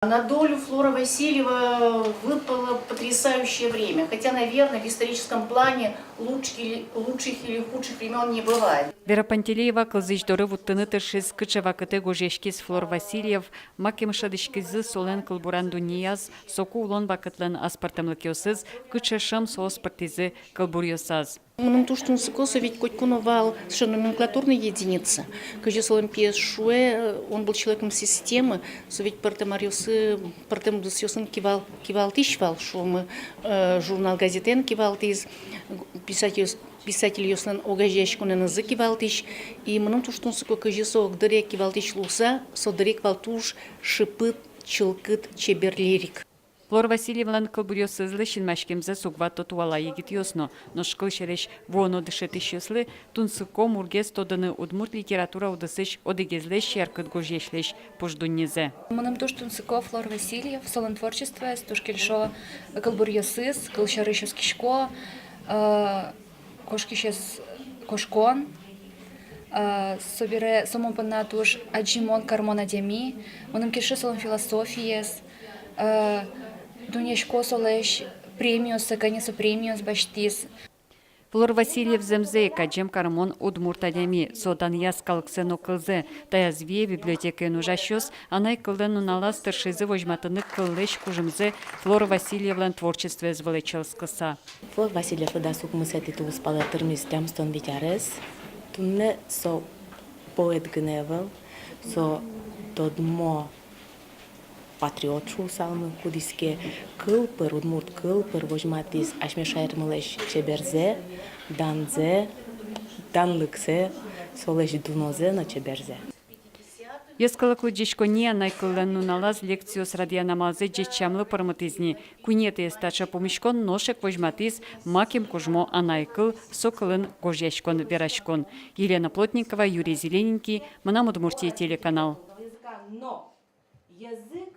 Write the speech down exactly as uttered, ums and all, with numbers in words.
На долю Флоры Васильевой выпало потрясающее время, хотя, наверное, в историческом плане лучших или, лучших или худших времён не бывает. Вера Пантелеева кылзӥсь доры вуттыны тыршиз, кыӵе вакытэ гожъяськиз Флор Васильев, макем шӧдӥськизы солэн кылбуран дуннеяз, соку улон вакытлэн аспӧртэмлыкъёсыз, кыӵе шӧм соос пыртӥзы кылбуръёсаз. Мыным туж тунсыко, со ведь котьку но вал совершенно номенклатурной единица. Кызьы солэн пиез шуэ, он был человеком системы, со ведь пӧртэм аръёсы, пӧртэм удысъёсын кивал-, кивалтӥсь вал, шуомы, э, журнал-газетэн кивалтӥз, писательёс-, писательёслэн огазеяськонэнызы кивалтӥсь. И мыным туж тунсыко, кызьы со огдыре кивалтӥсь луыса, со дыръя вал туж шыпыт, чылкыт, чебер лирик. Флор Васильевлэн кылбуръёсызлы синмаськемзэс уг вато туала егитъёс но, нош кылсярысь, вуоно дышетӥсьёслы тунсыко мургес тодыны удмурт литература удысысь одӥгезлэсь яркыт гожъясьлэсь пуш дуннезэ. Мыным туж тунсыко Флор Васильев, солэн творчествоез, туж кельшо кылбуръёсыз, кылсярысь, оскисько, э, кошкисез кошкон, э, собере со мон понна туж адӟымон, кармон адями, мыным кельше солэн философиез, э, дунъясько солэсь премиоссэ, кӧня со премиос басьтӥз. Флор Васильев зэмзэ ик адӟем, кармон удмурт адями, со данъяз калыксэ но кылзэ. Таяз вие библиотекаын ужасьёс анай кыллэн нуналаз тыршизы возьматыны кыллэсь кужымзэ Флор Васильевлэн творчествоез вылэ чӧлскыса. Флор Васильевлы дас укмысэтӥ тулыспалэ тырмиз тямыстон вить арес. Туннэ со поэт гинэ ӧвӧл, со тодмо патриот шуысалмы, кудӥз ке кыл пыр, удмурт кыл пыр возьматӥз асьме шаермылэсь чеберзэ, данзэ, данлыксэ, солэсь дунозэ но чеберзэ. Йӧскалык лыдӟиськонние анай кыллэн нуналаз лекциос радъян амалзэ ӟеч сямлы пӧрмытӥз ни. Куинетӥез таӵе пумиськон нош ик возьматӥз макем кужмо анай кыл, со кылын гожъяськон, вераськон. Елена Плотникова, Юрий Зелененький, «Мынам Удмуртие» телеканал. Но язык